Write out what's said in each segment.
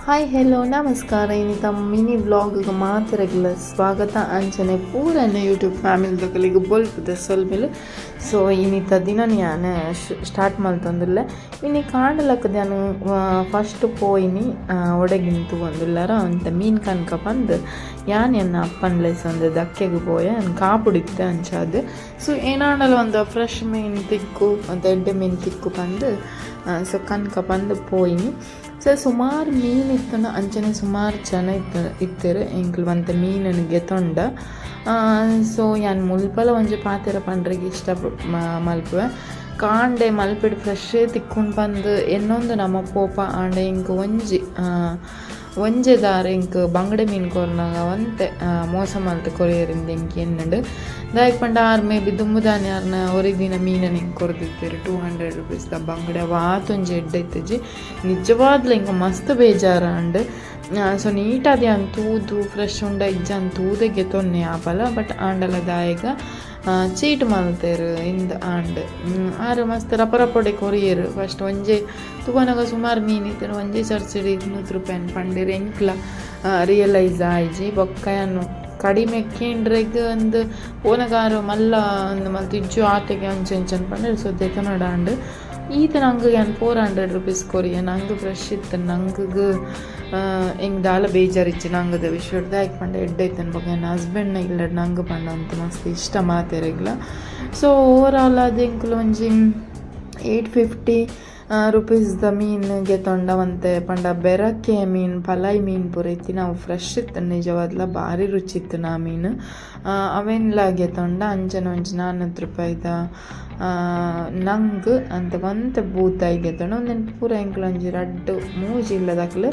Hi, hello, ನಮಸ್ಕಾರ. ಇನ್ನಿತ mini vlog ಮಾತೆರೆಗ್ಲ ಸ್ವಾಗತ. ಅಂಚನೆ ಪೂರನ್ನ ಯೂಟ್ಯೂಬ್ ಫ್ಯಾಮಿಲಿ ದಕಲಿಗೆ ಬೊಲ್ಪುದ ಸೊಲ್ಮೆಲು. ಸೊ ಇನ್ನಿತ ದಿನ ಯಾನ್ ಸ್ಟಾರ್ಟ್ ಮಲ್ತೊಂದುಲ್ಲೆ. ಇನಿ ಕಾಂಡಲಕ್ಕದ ಯಾನ್ ಫಸ್ಟ್ ಪೋಯಿನಿ ಒಡೆಗಿನ ತೂವೊಂದುಲ್ಲಾರ ಅಂತ ಮೀನ್ ಕನ್ಕ ಪಂದ್. ಯಾನ್ ಎನ್ನ ಅಪ್ಪನ್ ಲೆಸೊಂದು ದಕ್ಕೆಗ್ ಪೋಯೆ. ಯಾನ್ ಕಾಪುಡಿತ್ತೆ ಅಂಚಾದ್. ಸೊ ಏನಾಂಡಲ ಒಂದು ಫ್ರೆಶ್ ಮೀನ್ ತಿಕ್ಕು ಅಂತ, ಎಡ್ಡೆ ಮೀನ್ ತಿಕ್ಕು ಪಂದ್, ಸೊ ಕನ್ಕ ಪಂದ್ ಪೋಯಿನಿ. ಸೊ ಸುಮಾರು ಮೀನ್ ಇತ್ತುಂಡ, ಅಂಚನೆ ಸುಮಾರು ಜನ ಇತ್ತು ಇತ್ತೆರ್. ಎಂಕ್ಲು ಒಂತೆ ಮೀನನ್ನು ಗೆತೊಂಡ. ಸೊ ಯಾನ್ ಮುಲ್ಪಲ ಒಂಜಿ ಪಾತೆರ ಪಂಡ್ರೆಗ್ ಇಷ್ಟ ಮಲ್ಪುವೆ. ಕಾಂಡೆ ಮಲ್ಪೆಡ್ ಫ್ರೆಶ್ ತಿಕ್ಕುಂಡು ಪಂದ್ ಎನ್ನೊಂದು ನಮ ಪೋಪ. ಆಂಡ ಎಂಕ್ ಒಂಜಿ ಒಂಜೆ ದಾರ ಎಂಕ್ ಬಂಗಡೆ ಮೀನ್ ಕೊರ್ನಗ ಒಂತೆ ಮೋಸ ಮಲ್ತ್ ಕೊರಿಯರಿಂದ ಎಂಕ್ ಎನ್ನುಂಡು. ದಾಯೆಗ್ ಪಂಡ ಆರ್ ಮೇ ಬಿ ದುಂಬುದಾನಿ ಆರ್ನ ಒರಿದಿನ ಮೀನನ್ ಎಂಕ್ ಕೊರ್ದಿತ್ತೆರ್. 200 ರುಪೀಸ್ ದ ಬಂಗಡೆ ಅವಾತೊಂಜಿ ಎಡ್ಡೆ ಇತ್ತಿಜಿ. ನಿಜವಾದ್ಲ ಎಂಕ್ ಮಸ್ತ್ ಬೇಜಾರಾಂಡ್. ಸೊ ನೀಟಾದ್ ಯಾನ್ ತೂದು, ಫ್ರೆಶ್ ಉಂಡ ಇಜ್ಜ ಅಂದ್ ತೂದೆ ಗೆತೊನ್ನೆ ಯಾಪಲ. ಬಟ್ ಆಂಡಲ ದಾಯೆಗ ಚೀಟ್ ಮಲ್ತೆರ್ ಇಂದ್ ಆಂಡ್. ಆರ್ ಮಸ್ತ್ ರಪ ರಪೊಡೆ ಕೊರಿಯೆರ್. ಫಸ್ಟ್ ಒಂಜೆ ತೂವನಗ ಸುಮಾರು ಮೀನ್ ಇತ್ತ್ಂಡ್. ಒಂಜೆ ಚರ್ಚಿಡ್ 200 ರೂಪಾಯಿ ಪಂಡೆರ್. ಎಂಕ್ಲ ರಿಯಲೈಸ್ ಆಯ್ಜಿ. ಬೊಕ್ಕ ಯಾನ್ ಕಡಿಮೆ ಕೇಂಡ್ರೆಗ್ ಅಂದ್ ಪೋನಗ ಆರ್ ಮಲ್ಲ ಅಂದ್ ಮಲ್ತ್ ಇಜ್ಜು ಆತೆಗೆ ಅಂಚ ಇಂಚ ಪಂಡೆರ್. ಸೊ ದೆತೊನೊಡಾಂಡ್. ಈತ ನಂಗ್ ಯಾನ್ 400 ರುಪೀಸ್ ಕೊರಿಯೆ. ನಂಗ್ ಫ್ರೆಶ್ ಇತ್ತು. ನಂಗ್ ಎಂಕ್ ದಾಲ ಬೇಜಾರಿಜ್ಜಿ ನಂಗದ ವಿಷಯಡ್. ದಾಯೆಗ್ ಪಂಡ ಎಡ್ಡೆ ಇತ್ತುಂಡು. ಬೊಕ ಎನ್ನ ಹಸ್ಬೆಂಡ್ ನ ಇಲ್ಲಡ್ ನಂಗ್ ಪಂಡ ಅಂತ್ ಮಸ್ತ್ ಇಷ್ಟ ಮಾತೆರೆಗ್ಲ. ಸೊ ಓವರ್ ಆಲ್ ಆದ್ ಎಂಕುಲು ಒಂಜಿ 850 ರುಪೀಸ್ ದ ಮೀನ್ ಗೆತೊಂಡ. ಒಂತೆ ಪಂಡ ಬೆರಕೆ ಮೀನ್, ಪಲಾಯಿ ಮೀನ್ ಪೂರ ಇತ್ತಿನ. ಅವು ಫ್ರೆಶ್ ಇತ್ತು, ನಿಜವಾದ್ಲ ಬಾರಿ ರುಚಿ ಇತ್ತು ಆ ಮೀನ್. ಅವೆನ್ಲ ಗೆತೊಂಡ. ಅಂಚನೆ ಒಂಜಿ 400 ರೂಪಾಯಿದ ನಂಗ್ ಅಂತೆ ಒಂತೆ ಬೂತಾಯಿ ಗೆತೊಂಡ. ಉಂದೆನ್ ಪೂರ ಎಂಕುಲು ಒಂಜಿ ರಡ್ಡ್ ಮೂಜಿ ಇಲ್ಲದಕ್ಲು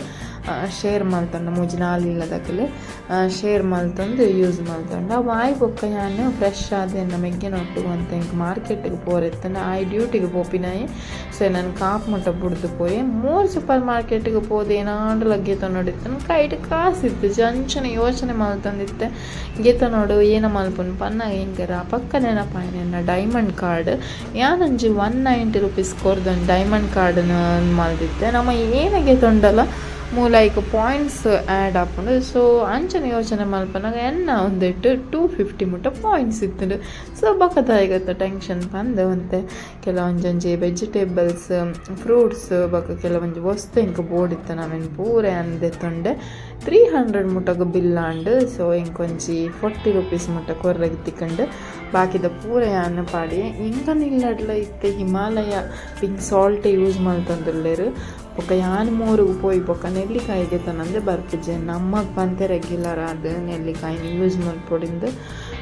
ಶೇರ್ ಮಲ್ತೊಂಡ, ಮೂಜಿ ನಾಲ್ ಇಲ್ಲದಕ್ಲು ಶೇರ್ ಮಲ್ತೊಂದು ಯೂಸ್ ಮಲ್ತೊಂಡ. ಅವು ಆಯಿ ಬೊಕ್ಕ ಯಾನ್ ಫ್ರೆಶ್ ಆದ್ ಎನ್ನ ಮೆಗ್ಗೆನೊಟ್ಟುಗು ಒಂತೆ ಎಂಕ್ ಮಾರ್ಕೆಟ್ಗ್ ಪೋರೆತ್ತುಂಡು. ಆಯೆ ಡ್ಯೂಟಿಗ್ ಪೋಪಿನಾಯೆ. ಸೊ ಎನನ್ ಕಾಪು ಮುಟ್ಟ ಬುಡ್ದು ಪೋಯೆ. ಮೋರ್ ಸೂಪರ್ ಮಾರ್ಕೆಟ್ಗ್ ಪೋದು ಏನಾಂಡಲ ಗೆತೊನೊಡಿತ್ತುಂಡು. ಕೈಟ್ ಕಾಸು ಇತ್ತಿಜಿ. ಅಂಚನೆ ಯೋಚನೆ ಮಲ್ತೊಂದಿತ್ತೆ, ಗೆತೊನೊಡು, ಏನ ಮಲ್ಪುನು ಪನ್ನಗ ಎಂಕ್ ರಪಕ್ಕ ನೆನಪಾಯಿನಿ ಎನ್ನ ಡೈಮಂಡ್ ಕಾರ್ಡ್. ಯಾನೊಂಜಿ 190 ರುಪೀಸ್ ಕೊರ್ದು ಒಂಜಿ ಡೈಮಂಡ್ ಕಾರ್ಡ್ ಮಲ್ದಿತ್ತೆ. ನಮ ಏನ ಗೆತೊಂಡಲ ಮೂಲ ಐಕ್ ಪಾಯಿಂಟ್ಸ್ ಆ್ಯಡ್ ಆಪುಂಡು. ಸೊ ಅಂಚನೆ ಯೋಚನೆ ಮಲ್ಪನಗ ಎನ್ನ ಒಂದೆಟ್ 250 ಮುಟ್ಟ ಪಾಯಿಂಟ್ಸ್ ಇತ್ತುಂಡು. ಸೊ ಬೊಕ ದಾಯೆಗತ್ತ ಟೆನ್ಷನ್ ಪಂದ್ ಒಂತೆ ಕೆಲವೊಂಜೊಂಜಿ ವೆಜಿಟೇಬಲ್ಸ್, ಫ್ರೂಟ್ಸ್, ಬೊಕ ಕೆಲವೊಂಜಿ ವಸ್ತು ಎಂಕ್ ಬೋಡಿತ್ತು, ಅವೆನ್ ಪೂರ ಯಾನ್ ದೆತ್ತೊಂಡೆ. 300 ಮುಟ್ಟಗ್ ಬಿಲ್ ಆಂಡ್. ಸೊ ಎಂಕೊಂಜಿ 40 ರುಪೀಸ್ ಮುಟ್ಟ ಕೊರ್ರೆಗ್ ತಿಕ್ಕಂಡ್. ಬಾಕಿದ ಪೂರ ಯಾನ್ ಪಾಡಿಯೆ. ಎಂಕನ ಇಲ್ಲಡ್ಲ ಇತ್ತೆ ಹಿಮಾಲಯ ಪಿಂಕ್ ಸಾಲ್ಟ್ ಯೂಸ್ ಮಲ್ತೊಂದುಲ್ಲೆರ್. ಬೊಕ ಯಾನ್ ಮೋರುಗು ಪೋಯಿ ಬೊಕ ನೆಲ್ಲಿಕಾಯಿ ಗೆತೊನಂದೆ ಬರ್ಪುಜೆ. ನಮ್ಮಗ್ ಪಂತೆ ರೆಗ್ಯುಲರ್ ಆದ್ ನೆಲ್ಲಿಕಾಯಿನ್ ಯೂಸ್ ಮಲ್ಪೊಡಿಂದ್.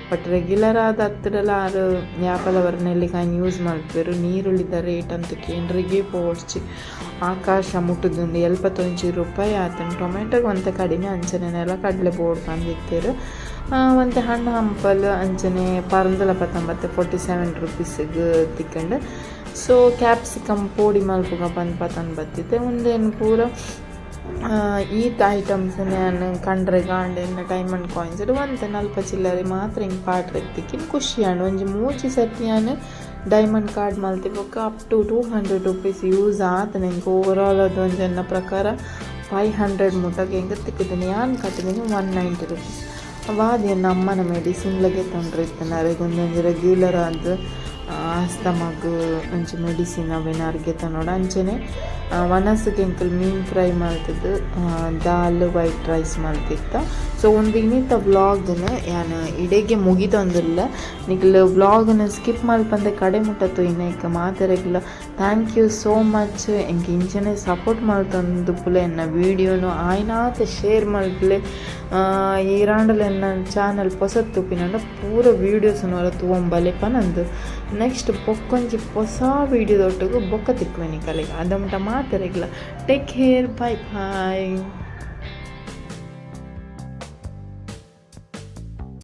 ಬಟ್ ರೆಗ್ಯುಲರ್ ಆದ್ ಅತ್ತುಡಲ ಆರ್ ಯಾಪಲ ನೆಲ್ಲಿಕಾಯಿನ್ ಯೂಸ್ ಮಲ್ಪುವೆರ್. ನೀರುಳ್ಳಿದ ರೇಟ್ ಅಂತು ಕೇಂಡ್ರೆಗೆ ಪೋವೊಡ್ಚಿ, ಆಕಾಶ ಮುಟ್ಟುದುಂಡು. 71 ರೂಪಾಯಿ ಆತುಂಡು. ಟೊಮೆಟೊಗ್ ಒಂತೆ ಕಡಿಮೆ. ಅಂಚನೆ ನೆಲ ಕಡಲೆ ಬೋಡು ಪಂದಿತ್ತೆರ್. ಒಂತೆ ಹಣ್ಣು ಹಂಪಲು ಅಂಚನೆ ಪರ್ಂದಲ ಪತ್ತೊಂಬತ್ತು 47 ರುಪೀಸ್ಗ್ ತಿಕ್ಕಂಡು. ಸೊ ಕ್ಯಾಪ್ಸಿಕಮ್ ಪೋಡಿ ಮಲ್ಪುಗ ಪಂದ್ ಪತೊಂದು ಬತ್ತಿತ್ತೆ. ಉಂದೆನ್ ಪೂರ ಈತ್ ಐಟಮ್ಸ್ ಯಾನ್ ಕಂಡ್ರೆಗ್ ಆಂಡ್. ಎನ್ನ ಡೈಮಂಡ್ ಕಾಯಿನ್ಸ್ ಒಂತೆ ನಲ್ಪ ಚಿಲ್ಲರೆ ಮಾತ್ರ ಎಂಕ್ ಪಾಡ್ರೆಗ್ ತಿಕ್ಕಿನ. ಖುಷಿ ಆಂಡ್. ಒಂಜಿ ಮೂಜಿ ಸರ್ತಿ ಯಾನ್ ಡೈಮಂಡ್ ಕಾರ್ಡ್ ಮಲ್ತಿ ಬೊಕ್ಕ ಅಪ್ ಟು 200 ರುಪೀಸ್ ಯೂಸ್ ಆತುಂಡು ಎಂಕ್. ಓವರ್ ಆಲ್ ಅದು ಒಂಜಿ ಎನ್ನ ಪ್ರಕಾರ 500 ಮುಟ್ಟಗ್ ಎಂಕ್ ತಿಕ್ಕುದುಂಡು. ಯಾನ್ ಕಟ್ಟಿದಿನಿ 190 ರುಪೀಸ್. ವಾದ್ ಎನ್ನ ಅಮ್ಮನ ಮೆಡಿಸಿನ್ಲ ಗೆತೊಂಡ್ರೆ ಇತ್ತುಂಡು. ಅರೆಗ್ ಒಂಜೊಂಜಿ ರೆಗ್ಯುಲರ್ ಆದ್ ಆಸ್ತಮಗ್ ಒಂಜಿ ಮೆಡಿಸಿನ್ ಅವೆನ್ ಆರ್ ಗೆತೊನೊಡು. ಅಂಚನೆ ವನಸ್ಗ್ ಎಂಕುಲು ಮೀನ್ ಫ್ರೈ ಮಲ್ತುದು, ದಾಲ್, ವೈಟ್ ರೈಸ್ ಮಲ್ತಿತ್ತ. ಸೊ ಉಂದು ಇನ್ನಿತ ವ್ಲಾಗ್ನ್ ಯಾನ್ ಇಡೆಗೆ ಮುಗಿತೊಂದುಲ್ಲೆ. ನಿಕುಲು ವ್ಲಾಗ್ನ್ ಸ್ಕಿಪ್ ಮಲ್ಪಂದೆ ಕಡೆ ಮುಟ್ಟ ತೂಯಿನೈಕ್ ಮಾತೆರೆಗ್ಲ thank you so much. ಎಂಕ್ ಇಂಚನೆ ಸಪೋರ್ಟ್ ಮಲ್ತೊಂದುಪ್ಪುಲೆ. ಎನ್ನ ವೀಡಿಯೋನು ಆಯ್ನಾತ್ ಶೇರ್ ಮಲ್ಪುಲೆ. ಈರಾಂಡಲ ಎನ್ನ ಚಾನಲ್ ಪೊಸತ್ ತೂಪಿನಂಡ ಪೂರ ವೀಡಿಯೋಸ್ ಒರ ತೂವೊಂಬಲೆ ಪನಂದು. ನೆಕ್ಸ್ಟ್ ಬೊಕ್ಕೊಂಜಿ ಪೊಸ ವೀಡಿಯೋದೊಟ್ಟುಗು ಬೊಕ್ಕ ತಿಕ್ಕುವೆ ನಿಕಲೆಗ್. ಅದ ಮುಟ್ಟ ಮಾತೆರೆಗ್ಲ ಟೇಕ್ ಕೇರ್, ಬಾಯ್ ಬಾಯ್.